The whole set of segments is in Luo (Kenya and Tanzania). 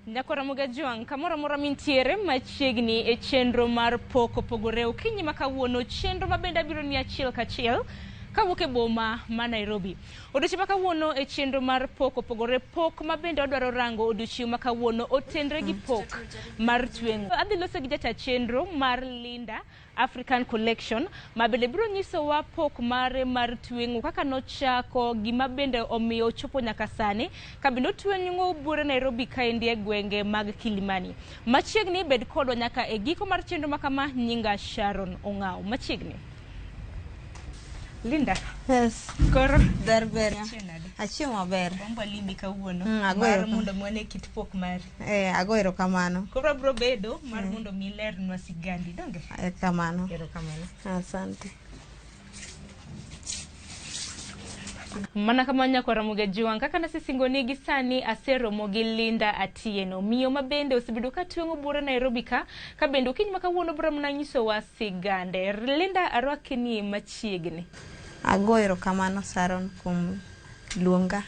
Nyakora Mugajwang', kamoro amora mintiere machiegni e chenro mar Pok Opogore okinyi ma kawuono, chenro ma bende abiro ni achiel kachiel kawuok e boma ma Nairobi. Odiochieng' ma kawuono e chenro mar Pok Opogore, pok ma bende wadwaro rango odiochieng' ma kawuono otenre gi pok mar tweng'o. Adhi loso gi jata chenro mar Linda African Collection ma bende biro nyisowa pok mare mar tweng'o kaka nochako, gima bende omiyo ochopo nyaka sani, ka bende otweng'o buore Nairobi kaendi e gwenge mag Kilimani. Machiegni bed kodwa nyaka e giko mar chenro ma kama, nyinga Sharon Ong'aw. Machiegni. Linda. Yes. Koro Ber ber. Achieng' nade? Achieng' maber. Wamba limbi kawuono agoyo mar erokamano. mondo mi wane kit pok mari. Eh, ago erokamano. Koro abiro bedo mar mondo mi ilernwa sigandi, donge? Eh, kamano. Erokamano. Asante. Mana kama nyakwar Ramogi Ajwang', kaka nasesingoni gi sani aseromo gi Linda Atieno, miyo ma bende osebedo ka tweng'o buore Nairobi ka, ka bende okinyi ma kawuono biro mana nyisowa sigande. Linda, arwaki ni machiegni. Ago erokamano Sharon kuom luonga.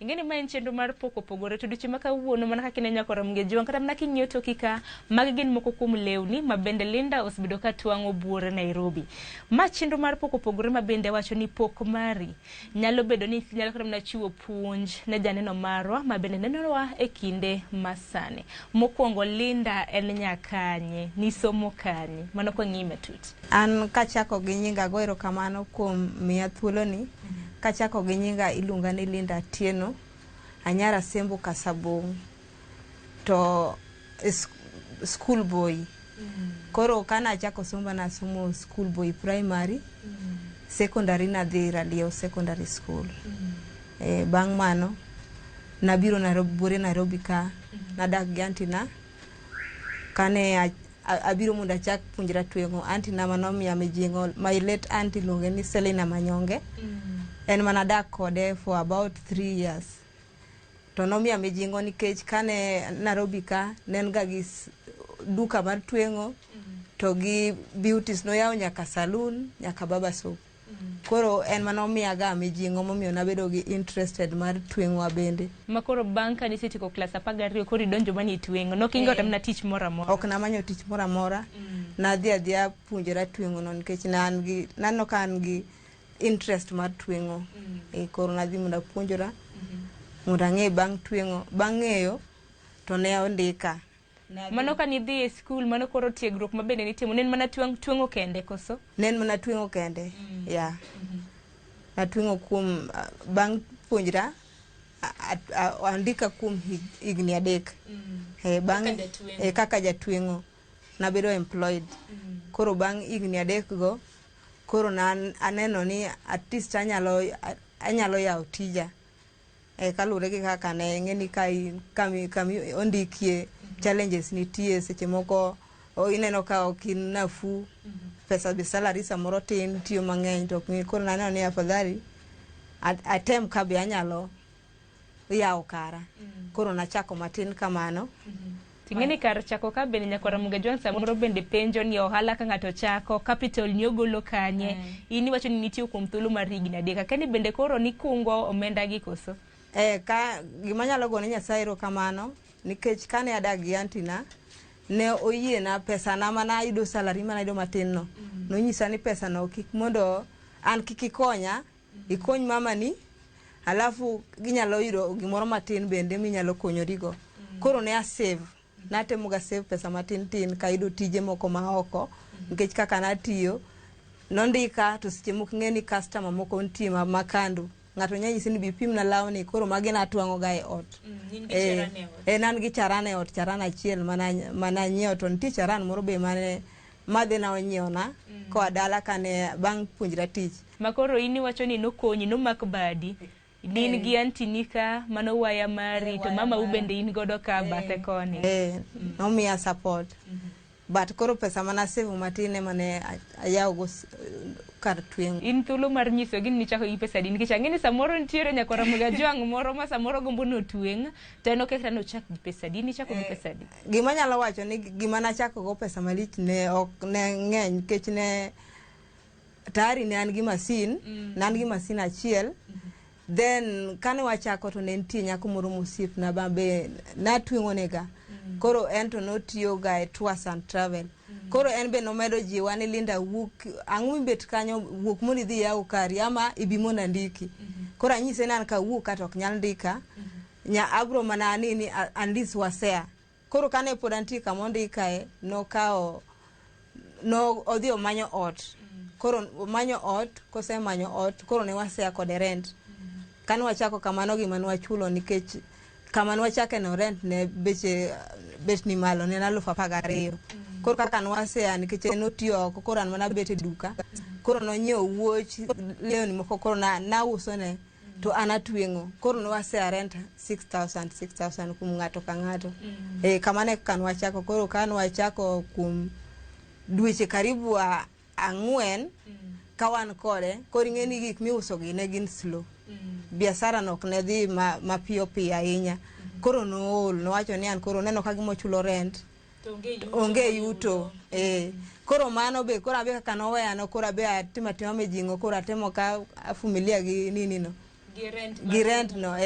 Ing'e ni ma en chenro mar pok opogore to odiochieng' ma kawuono mana kaka ineno nyakwar Ramogi Ajwang' kata mana king'iyo toki ka, magi gin moko kuom lewni ma bende Linda osebedo ka twang'o buore Nairobi. Ma chenro mar pok opogore ma bende wacho ni pok mari nyalo bedo ni nyalo kata mana chiwo puonj ne janeno marwa ma bende nenowa e kinde ma sani. Mokwongo Linda en nyakanye, nisomo kanye? Mano kwang'iyi matut. An kachako gi nyinga ago erokamano kuom miya thuoloni. Kachako gi nyinga iluonga ni Linda Atieno, anyar Asembo Kasabong' to e school boy. Koro kane achako somba nasomo school boy primary, secondary nadhi Raliew secondary school. E, bang' mano nabiro Nairobi, buore Nairobi ka, nadak gi aunty na kane abiro mondo achak puonjra tweng'o, aunty na manomiya mijing'o, my late aunty iluonge ni Selina Manyonge. En mana dak kode for about 3 years. To nomiya mijing'o nikech kane Nairobi ka, ne en ga gi duka mar tweng'o, to gi beauties noyawo nyaka saloon, nyaka barber shop. Koro en mana omiya ga mijing'o momiyo nabedo gi interested mar tweng'o bende. Ma koro bang' ka nisetieko klas 12 koro idonjo mana e tweng'o, nok ingo kata mana tich moro amora. Ok namanyo tich moro amora. Nadhi adhiya puonjora tweng'o no nikech ne an gi, naneno ka an gi interest mar tweng'o. E, koro nadhi mondo apuonjora, mondo ang'e bang' tweng'o, bang' ng'eyo to ne ondika. Mano ka nidhi e skul, mano koro tiegruok ma bende nitimo, ne en mana tweng'o kende koso? Ne en mana tweng'o kende, yeah. Natweng'o kuom, bang' puonjra, andika kuom higni 3. Bang' Kaka jatweng'o. Kaka jatweng'o. Nabedo employed. Koro bang' higni 3 go, koro na aneno ni at least anyalo yawo tija. Kaluwore gi kaka ne ing'e ni kami ondikie challenges nitie, seche moko ineno ka ok in nafuu, pesa be salary samoro tin, tiyo mang'eny to ok ng'e. Koro naneno ni afadhali atem ka be anyalo yawo kara. Koro nachako matin kamano. Ting'e ni kar chako ka bende nyakwar Ramogi Ajwang' samoro bende penjo ni ohala ka ng'ato chako, capital ni ogolo kanye? In iwacho ni nitiyo kuom thuolo mar higni 3. Akia ni bende koro nikungo omenda gi koso? Ka gima anyalo gone Nyasaye erokamano, nikech kane adak gi aunty na, ne oyiena pesa na mana ayudo salary mana ayudo matin no. Nonyisa ni pesa no kik mondo an kik ikonya, ikony mamani, alafu ginyalo yudo gimoro matin bende minyalo konyorigo. Koro ne a save, natemo ga save pesa matin tin kayudo tije moko ma oko, nikech kaka natiyo, nondika to seche moko ing'e ni customer moko nitie ma kando. Ng'ato nyalo nyisi ni bi pimna lawni, koro magi natwang'o ga e ot. In gi charan e ot. Ne an gi charan e ot, charan achiel mana anyiewo, to nitie charan moro be mane madhe na onyiewna koa dala kane bang' puonjra tich. Ma koro in iwacho ni nokonyi, nomak badi. In gi aunty ni ka, mano waya mari, to mama u bende in godo ka bathe koni. Nomiya support. But koro pesa mana save matin ema ne ayawo go kar tweng'o. In thuolo mar nyiso gi ni nichako gi pesa adi, nikech ang'e ni samoro nitiere nyakwar Ramogi Ajwang' moro ma samoro gombo notweng', to en okia kata nochak gi pesa adi, nichako gi pesa adi? Gima anyalo wacho ni gima nachako go pesa malich ne ok ne ng'eny, nikech ne tayari ne an gi masin, ne an gi masin achiel. Then kane wachako to ne nitie nyako moro mosiepna ma be natweng'onega. Koro en to notiyoga e tours and travel. Koro en be nomedo jiwa ni Linda wuok ang'o mibet kanyo wuok mondo idhi iyaw kari ama ibi mondo andiki. Koro anyise ni an kawuok ka to ok nyal ndika. Nya abro mana nini at least wasea. Koro kane pod antie kama ondikae nokawo no odhi omanyo ot. Koro omanyo ot, kosemanyo ot, koro ne wasea kode rent. Kane wachako kamano gima ne wachulo nikech kama ne wachake no rent ne beche bet ni malo ne en 12,000. Koro kaka ne wasea nikech en notiyo oko koro an mana bet e duka. Koro nonyiewo wuoch lewni moko koro nauso ne to an atweng'o. Koro ne wasea rent 6000 6000 kuom ng'ato ka ng'ato. Kamano e kaka ne wachako. Koro ka ne wachako kuom dweche karibu 4 ka wan kode, koro ing'e ni gik miuso gi ne gin slow. Biashara no ok ne dhi mapiyo piyo ahinya. Koro nool, nowacho ni an koro oneno ka gima ochulo rent onge yuto. Koro mano be koro abe kaka noweya no koro abe atimo atima mijing'o koro atimo ka afumilia gi nini no. Gi rent no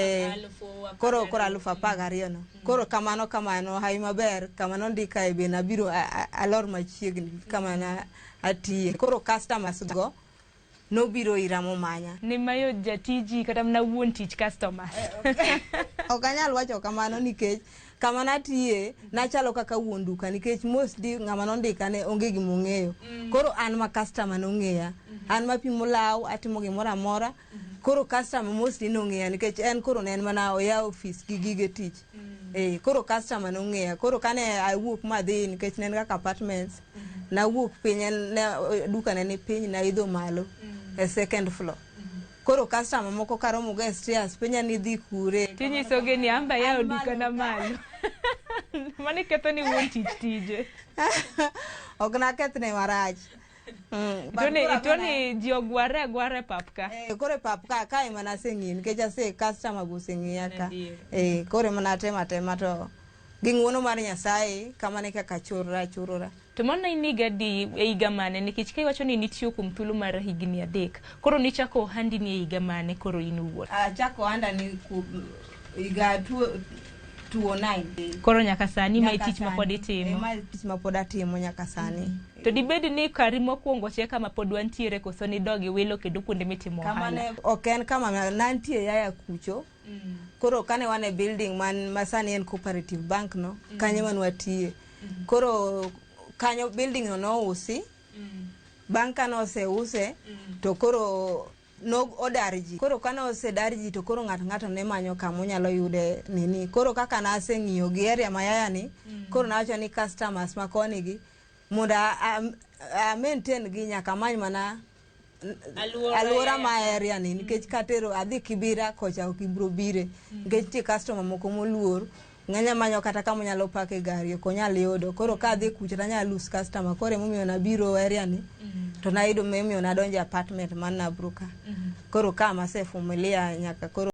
Koro 12,000 no. Koro kamano kamano hawi maber kama nondika e be nabiro alor machiegni kama na atiye. Koro customers go nobiro ira momanya. Ne mayo jatiji kata mana wuon tich customers. Ok anyal wacho kamano nikech kama natiye nachalo kaka wuon duka nikech mostly ng'ama nondika ne onge gima ong'eyo. Koro an ma customer nong'eya. An mapimo law, atimo gimoro amora. Koro customer mostly nong'eya nikech en koro ne en mana oyawo ofis gi gige tich. Koro customer nong'eya. Koro kane awuok madhi nikech ne en kaka apartments, nawuok piny en ne duka ne ni piny naidho malo e second floor. Koro customer moko karomo go e stairs penja ni idhi kure. Tinyisogi ni an be ayawo duka na malo. Mano iketho ni wuon tich tije. Ok nakethne marach. Itoni ji ogware agwara e pap ka. Koro e pap ka kae mana aseng'iyo nikech ase customer be oseng'iya ka. Koro ema natemo atema to gi ng'uono mar Nyasaye kamano e kaka achurora achurora. To mano in higa adi e higa mane nikech ka iwacho ni nitiyo kuom thuolo mar higni 3 koro nichako ohandi ni e higa mane koro in iwuon? Achako ohanda ni kuom higa 2009. Koro nyaka sani ma e tich ma pod itimo? Ma e tich ma pod atimo nyaka sani. To dibed ni kari mokwongo chia kama pod wantiere koso nidog iwilo kendo kuonde mitimo ohala? Kama ne ok en kama nantie Yaya kucho. Koro kane wan e building man masani en Cooperative Bank no, kanyo ema nwatiye. Koro kanyo building no nousi. Bang' kane oseuse to koro no odar ji. Koro kane osedar ji to koro ng'ato ng'ato ne manyo kama onyalo yude nini. Koro kaka naseng'iyo gi area ma Yaya ni, koro nawacho ni customers ma koni gi mondo a maintain gi nyaka amany mana aluora ma area ni nikech katero adhi Kibira kocha ok ibro bire nikech nitie customer moko moluor ng'eny manyo kata kama onyalo pake gari ok onyal yudo. Koro ka adhi kucha tanyalo lose customer. Koro emomiyo nabiro area ni to nayudo emomiyo nadonjo e apartment man Nabru ka. Koro ka masefumilia nyaka koro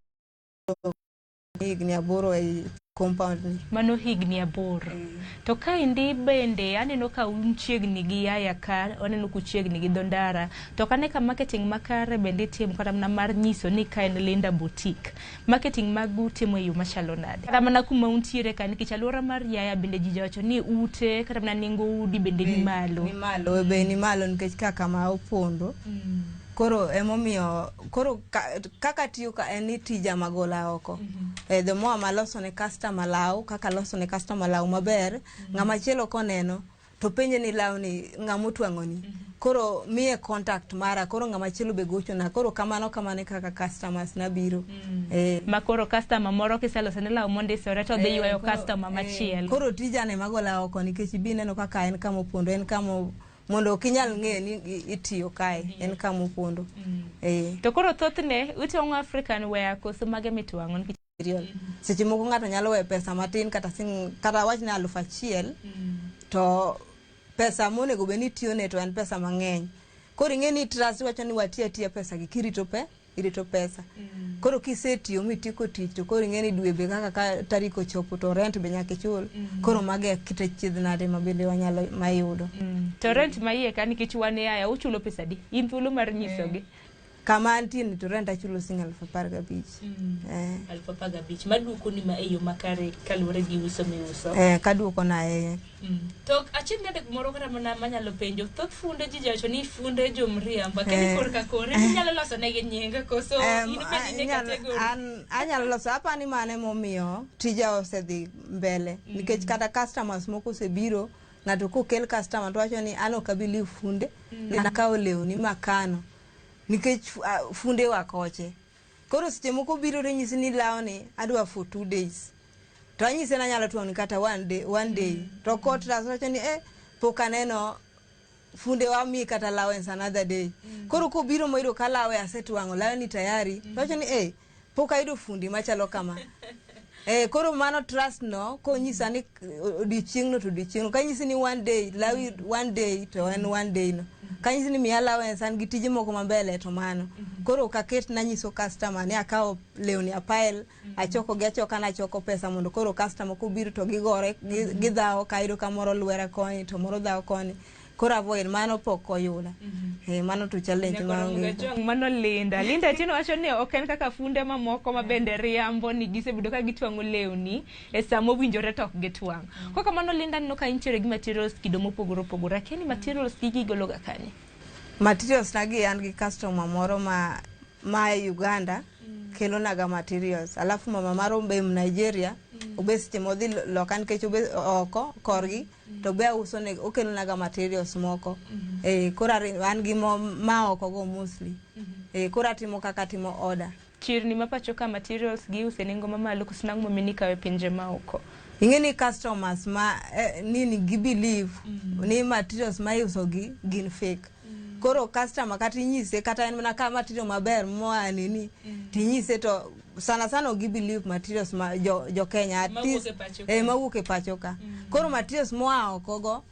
higni 8 ei compound ni. Mano higni 8. To kaendi bende aneno ka un chiegni gi Yaya ka, aneno kuchiegni gi dho ndara. To ok ane ka marketing makare bende itimo kata mana mar nyiso ni ka en Linda Boutique. Marketing magu timo e yo machalo nade? Kata mana kuma untiere ka nikech alwora mar Yaya bende ji jawacho ni ute kata mana nengo udi bende ni malo. Ni malo, be ni malo nikech ka kama opondo. Koro emomiyo koro kaka tiyo ka en ni tija magola oko. The more maloso ne customer law, kaka loso ne customer law maber, ng'ama chielo koneno to penje ni law ni ng'ama otwang'o ni. Koro miye contact mara, koro ng'ama chielo be gochona. Koro kamano kamano kaka customers na biro. Ma koro customer moro kiseloso ne law mondisore to dhi ywayo customer machielo. Koro tija ne magola oko nikech ibi neno kaka en kama opondo, en kama mondo ok inyal ng'eyo ni itiyo kae, en kama opondo. To koro thothne utwang'o African wear koso mage mitwang'o? Seche moko ng'ato nyalo weyo pesa matin kata kata wach ni 1000 to pesa monego bed ni itiyone to en pesa mang'eny. Koro ing'e ni trust wacho ni wati atiya pesa gi kirito irito pesa. Koro kisetiyo mitieko tich to koro ing'e ni dwe be kaka ka tarik ochopo to rent be nyaka ichul. Koro mago e kit achiedh nade ma bende wanyalo mayudo. To rent ma iye ka nikech wan e Yaya uchulo pesa adi? In thuolo mar nyisogi. Kama antie ni to rent achulo siling 15,000. 15,000 maduoko ni ma e yo makare kaluwore gi uso miuso. Kaduoko na e. To achiel nade moro kata mana manyalo penjo, thoth funde ji jawacho ni funde jomriambo, akia ni korka kore inyalo loso negi nying koso in bende in e category? An anyalo loso, apani mano emomiyo tija osedhi mbele, nikech kata customers moko osebiro, ng'ato kokel customer to wacho ni an ok abi believe funde, nakawo lewni makano nikech funde wa koche. Koro seche moko biro to nyisi ni lawni adwa for 2 days, to anyise ni anyalo twang'oni kata one day, one day. To kot wacho ni pok aneno funde wa miyi kata allowance another day. Koro kobiro moyudo ka lawe asetwang'o, lawe ni tayari, to wacho ni pok ayudo fundi machalo kama. Koro mano trust no konyisa ni odiochieng'no to odiochieng'no. Kanyisi ni one day, lawi one day to en one day no. Kanyisi ni miya allowance an gi tije moko ma mbele to mano. Koro ok aket nanyiso customer ni akawo lewni apile, achoko gi achoka, nachoko pesa mondo koro customer kobiro to gigore gidhawo kayudo ka moro lwera koni to moro dhawo koni. Koro avoid mano, pok oyuda. Mano to challenge maonge. Jong mano Linda. Linda Atieno wacho ni ok en kaka funde mamoko ma bende riambo ni gisebedo ka gitwang'o lewni e sa mowinjore to ok gitwang'. Kok kamano Linda, aneno ka intiere gi materials kido mopogore opogore. Akia ni materials gi gigolo ga kanye? Materials na gi an gi customer moro ma Uganda kelonaga materials. Alafu mama maro be Nigeria, obe seche modhi loka nikech obe oko korgi to be auso ne okelonaga materials moko. Koro an gi mo ma oko go mostly. Koro atimo kaka atimo order. Chirni ma pacho ka materials gi iuso e nengo mamalo koso nang'o momiyo nikawo e pinje maoko? Ing'e ni customers ma nini gi believe ni materials ma iuso gi gin fake. Koro customer kata inyise kata en mana ka material maber moa nini, tinyise to sana sana ok gi believe materials ma jo Kenya at Mawuok least e pacho ka. Mawuok e pacho ka. Koro materials moa oko go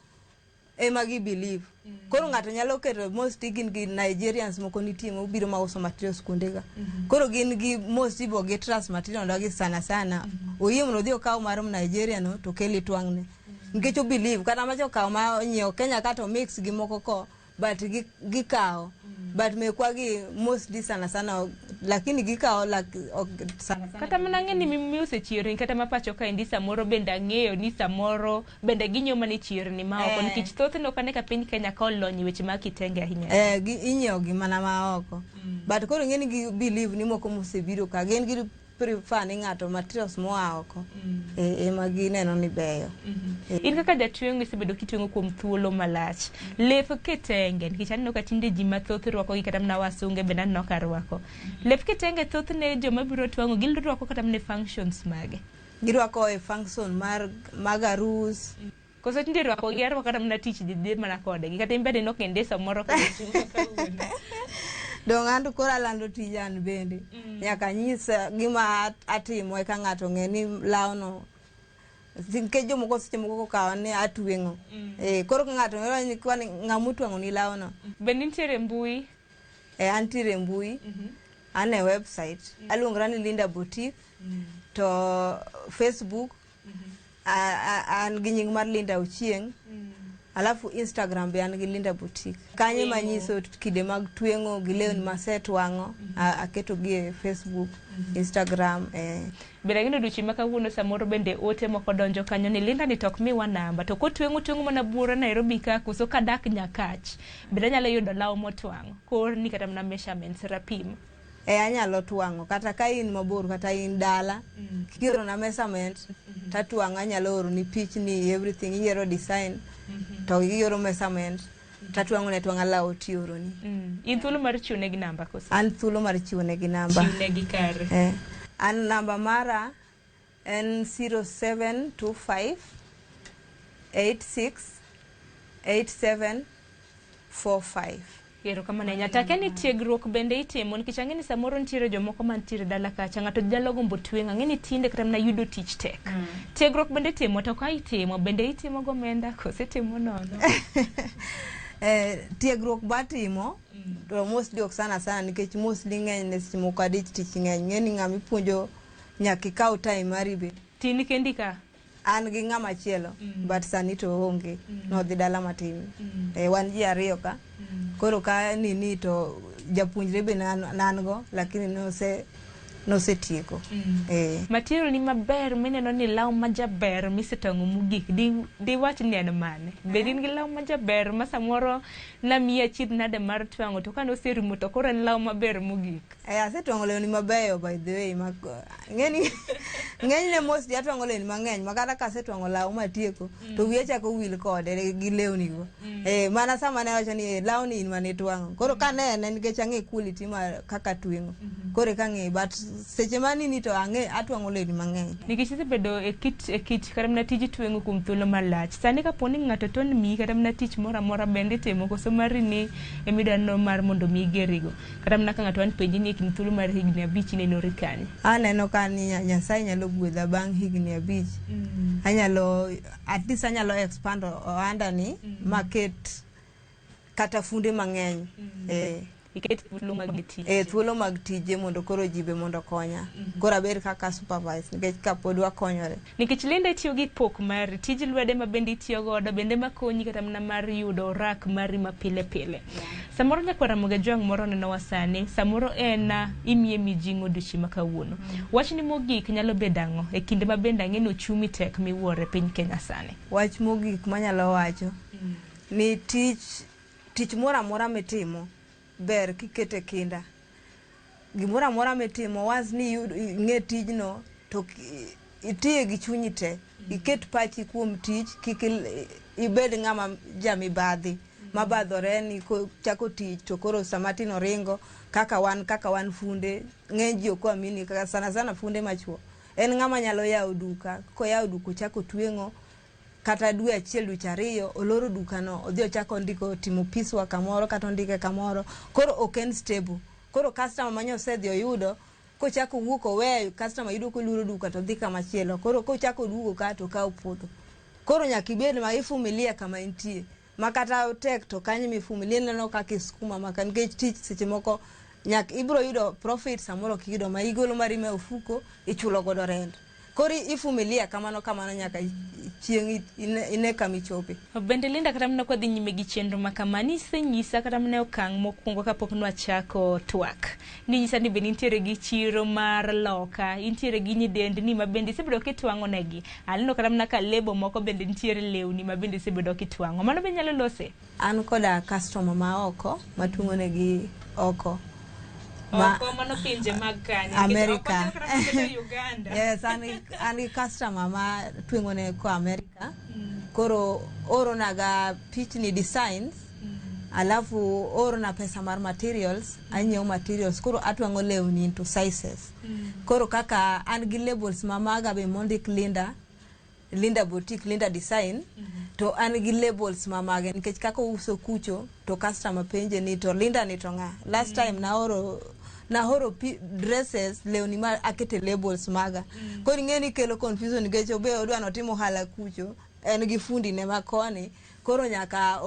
ema gi believe. Koro ng'ato nyalo keto mostly gin gi Nigerians moko nitie mobiro mauso materials kuondega. Koro gin gi mostly bo gi trust material gi sana sana. Oyie mondo odhi okaw mar Nigeria no to kel itwang'ne. Nikech o believe kata macha okaw ma onyiewo Kenya ka to mix gi moko ko but gikawo. But mekwa gi mostly sana sana lakini gikawo like, ok, sana sana. Kata mana ang'e ni miuso e chirni kata ma pacho kaendi samoro bende ang'eyo ni samoro bende ginyiewo mana e chirni ma oko nikech thothne ok ane ka piny Kenya ka olony e weche mag kitenge ahinya. Gi inyiewo gi mana ma oko. But koro ing'e ni gi believe ni moko mosebiro ka gin gi prefer ni ng'ato materials moa oko ema gineno ni beyo. In kaka jatweng'o isebedo kitweng'o kuom thuolo malach. Lep kitenge nikech aneno ka tinde ji mathoth rwako gi, kata mana wasunge bende aneno ka rwako. Lep kitenge thothne joma biro twang'o girwako kata mana e functions mage? Girwako e function mar mag arus. Koso tinde rwako gi arwaka kata mana tich ji dhi mana kodgi kata in bende nok indisa moro kaka kawuono. Dong' an to koro alando tija an bende. Nyaka anyis gima atimo eka ng'ato ng'e ni lawno. Nikech jomoko seche moko okawo ni atweng'o. Koro ka ng'ato ng'eyo ni kwani ng'ama otwang'o ni lawno. Bende nitiere mbui? Antiere e mbui. An e website. Aluongora ni Linda Boutique. To Facebook an gi nying mar Linda Ochieng. Alafu Instagram be an gi Linda Boutique. Kanyo ema nyiso kide mag tweng'o gi lewni masetwang'o. Aketo gi e Facebook, Instagram. Bende ang'e ni odiochieng' ma kawuono samoro bende ote moko donjo kanyo ni Linda ni to ok miwa namba to kotweng'o tweng'o mana buora Nairobi ka koso kadak Nyakach bende anyalo yudo law motwang'o koorni kata mana measurements rapim. Anyalo twang'o kata ka in mabor kata in dala. Kiorona measurement tatwang'o, anyalo oroni pichni, everything, iyiero design to ioro measurement tatwang'o ne twang'a law tioroni. In thuolo mar chiwo negi namba koso? An thuolo mar chiwo negi namba. Chiw negi kare. An namba mara en 0725 86 87 45. Erokamano ahinya. To akia ni tiegruok bende itimo nikech ang'e ni samoro nitiere jomoko mantiere dala kacha, ng'ato nyalo gombo tweng'o, ang'e ni tinde kata mana yudo tich tek. Tiegruok bende itimo, to ka itimo bende itimo gomenda koso itimo nono? Tiegruok batimo to mostly ok sana sana nikech mostly ng'eny ne seche moko adich, tich ng'eny, ng'e ni ng'ama ipuonjo nyaka ikaw time mari be. Tin kendi ka? An gi ng'ama chielo but sani to oonge, nodhi dala matin. Wan ji ariyo ka. Koro ka nini to Japuonjre be ne an go, lakini nosetieko. Material ni maber mineno ni law majaber misetwang'o mogik, diwach ni en mane? Bed in gi law majaber ma samoro namiyi achiedh nade mar twang'o, to kane oserumo to koro en law maber mogik. Asetwang'o lewni mabeyo, by the way, ma ng'eni ng'enyne mostly atwang'o lewni mang'eny ma kata kasetwang'o law matieko to wiya chako wil kode gi lewni go. Mana sama ne awacho ni lawni in mane itwang'o, koro kanene nikech ang'e quality mar kaka tweng'o, koro eka ang'e, but seche manini to ang'e atwang'o lewni mang'eny. Nikech isebedo e kit kata mana tij tweng'o kuom thuolo malach, sani kapo ni ng'ato ton miyi kata mana tich moro amora, bende itimo koso mari ni emidwaro mar mondo mi igerigo? Kata mana ka ng'ato wan penji ni e kind thuolo mar higni 5 inenori kanye? Aneno ka ni Nyasaye nyalo gwedha bang' higni 5, anyalo at least anyalo expand ohanda ni maket kata funde mang'eny. Iket thuolo mag tich. Thuolo mag tije mondo koro ji be mondo okonya, koro abed kaka supervise nikech kapod wakonyore. Nikech Linda itiyo gi pok mari, tij lwedo ma bende itiyo godo bende makonyi kata mana mar yudo orak mari ma pile pile. Samoro nyakwar Ramogi Ajwang' moro nenowa sani, samoro en imiye mijing'o odiochieng' ma kawuono. Wachni mogik nyalo bedo ang'o e kinde ma bende ang'e ni ochumi tek miwuoro e piny Kenya sani? Wach mogik manyalo wacho ni tich moro amora mitimo ber kikete kinda. Gimoro amora mitimo, once ni ing'e tijno to itiye gi chunyi te, iket pachi kuom tich, kik ibed ng'ama jamibadhi mabadhore ni chako tich to koro sama tin oringo kaka wan funde. Ng'eny ji ok amini, kaka sana sana funde machuo en ng'ama nyalo yawo duka, koyawo duka ochako tweng'o kata dwe achiel, dweche 2, oloro dukano, odhi ochako ondiko timo piecework kamoro kata ondike kamoro. Koro ok en stable. Koro customer manye osedhi oyudo kochako wuok oweyo customer, yudo koloro duka to dhi kamachielo. Koro kochako duogo ka to kawo puodho. Koro nyaka ibed ma ivumilia kama intie, ma kata tek to kanyo mivumilia ineno kaka iskuma maka, nikech tich seche moko nyaka ibiro yudo profit, samoro ok iyudo ma igolo mari e ofuko ichulo godo rent. Koro ivumilia kamano kamano nyaka chieng' ine kama ichope. Bende Linda, kata mana kwadhi nyime gi chenro ma kama, nisenyisa kata mana e okang' mokwongo kapok nwachako twak, ninyisa ni bende intiere gi chiro mar loka, intiere gi nyidendni ma bende isebedo kitwang'o negi. Aneno kata mana ka lebo moko bende nitiere, lewni ma bende isebedo kitwang'o. Mano be nyalo lose? An koda customer ma oko matweng'o negi oko. Oko mano pinje mag kanye? America. Uganda. Yes, an gi customer ma tweng'o ne ko America. Koro oronaga pichni, designs, alafu oorona pesa mar materials, anyiewo materials, koro atwang'o lewni into sizes. Koro kaka an gi labels ma maga be mondik Linda, Linda Boutique, Linda Design, to an gi labels ma mage, nikech kaka ouso kucho to customer penje ni to Linda ni to ng'a. Last time naoro dresses, lewni ma akete labels maga. Koro ing'e ni kelo confusion, nikech obe odwa notimo ohala kucho, en gi fundi ne makoni, koro nyaka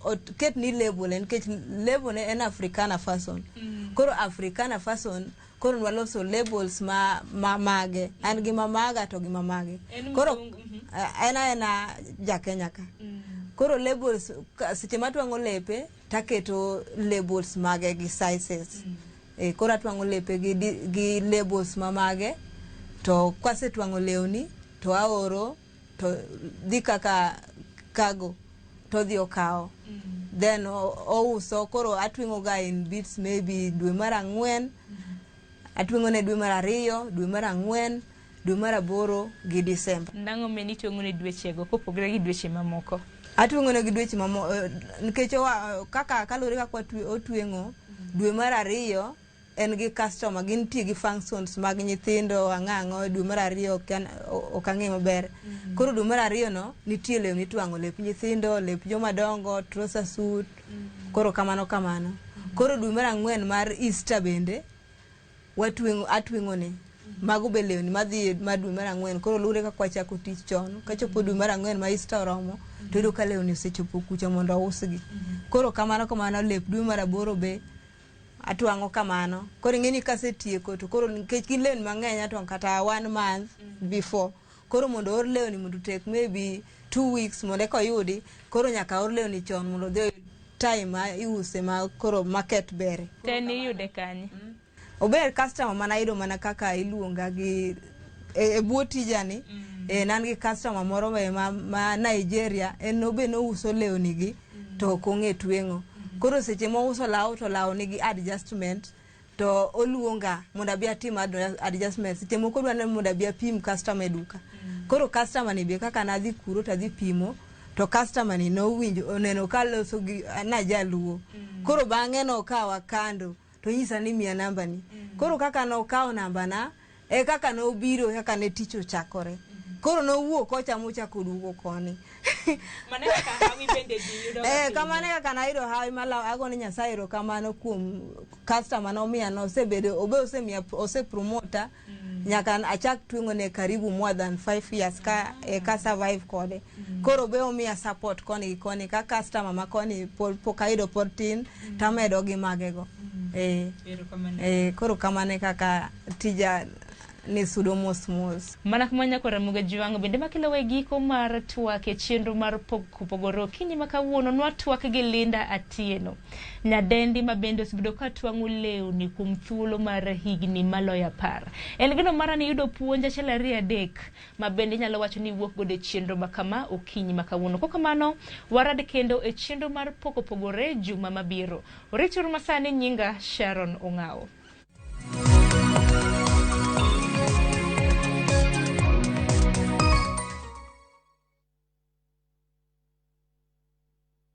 oket ni label en, nikech label ne en Africana Fashion. Koro Africana Fashion, koro nwaloso labels ma mage, an gi ma maga to gi ma mage. En Koro mzungu, en aena ja Kenya ka. Koro labels seche matwang'o lepe taketo labels mage gi sizes. Koro atwang'o lepe gi labels ma mage, to kasetwang'o lewni to aoro to dhi kaka cargo to odhi okawo, then ouso. Koro atweng'o ga in bits, maybe dwe mar 4 atweng'o ne, dwe mar 2, dwe mar 4, dwe mar 8 gi Disemba. Nang'o meni itweng'o ne dwechego kopogore gi dweche mamoko? Atweng'o ne gi dweche mamo nikech kaka kaluwore kaka otweng'o dwe mar 2 en gi customer, gintie gi functions mag nyithindo ang'o ang'o dwe mar 2 ok ang'e maber. Koro dwe mar 2 no nitie lewni itwang'o, lep nyithindo, lep joma dongo, trouser suit, koro kamano kamano. Koro dwe mar 4 mar Easter bende watweng'o, atweng'o ne mago be lewni madhi ma dwe mar 4. Koro luwre kaka wachako tich chon, kachopo dwe mar 4 ma Easter oromo to iyudo ka lewni osechopo kucha mondo ousgi. Koro kamano kamano, lep dwe mar 8 be atwang'o kamano. Koro ing'e ni kasetieko to koro nikech gin lewni mang'eny, atwang'o kata one month before. Koro mondo oor lewni mondo take maybe 2 weeks mondo eka oyudi. Koro nyaka or lewni chon mondo odhi oyud. time ma iuse ma koro market bere. To en iyude kanye? Ober customer mana ayudo mana kaka iluonga gi e bwo tijani. An gi customer moro be ma Nigeria, en obe nouso lewni gi to ok ong'e tweng'o. Koro seche mouso law to law nigi adjustment to oluonga mondo abi atim adjustment. Seche moko odwa ni mondo abi apim customer e duka. Koro customer ni be kaka nadhi kuro tadhi pimo to customer ni nowinjo oneno kaloso gi najaluo. Koro bang'e nokawa kando to onyisa ni miya namba ni. Koro kaka nokawo namba na e kaka nobiro, kaka ne tich ochakore. Koro nowuok kocha mochako duogo koni. Mano e kaka hawi bende ji yudo ga pile. Kamano e kaka nayudo hawi malaw agone Nyasaye erokamano kuom customer nomiya no. Osebedo obe osemiya osepromota nyaka achak tweng'o ne karibu more than 5 years ka survive kode. Koro be omiya support koni gi koni ka customer ma koni pok ayudo pod tin tamedo gi magego. Erokamano. Koro kamano e kaka tija ni sudo mos mos. Mana kuma nyako Ramogi Jwang' bende makelo e giko mar twak e chenro mar Pok Opogore okinyi ma kawuono. Nwatwak gi Linda Atieno, nyadendi ma bende osebedo ka twang'o lewni kuom thuolo mar higni maloyo 10. En geno mara ni yudo puonj achiel ariyo adek ma bende inyalo wacho ni iwuok godo e chenro ma kama okinyi ma kawuono. Kokamano warad kendo e chenro mar Pok Opogore juma mabiro. Orituru masani, nyinga Sharon Ong'awo.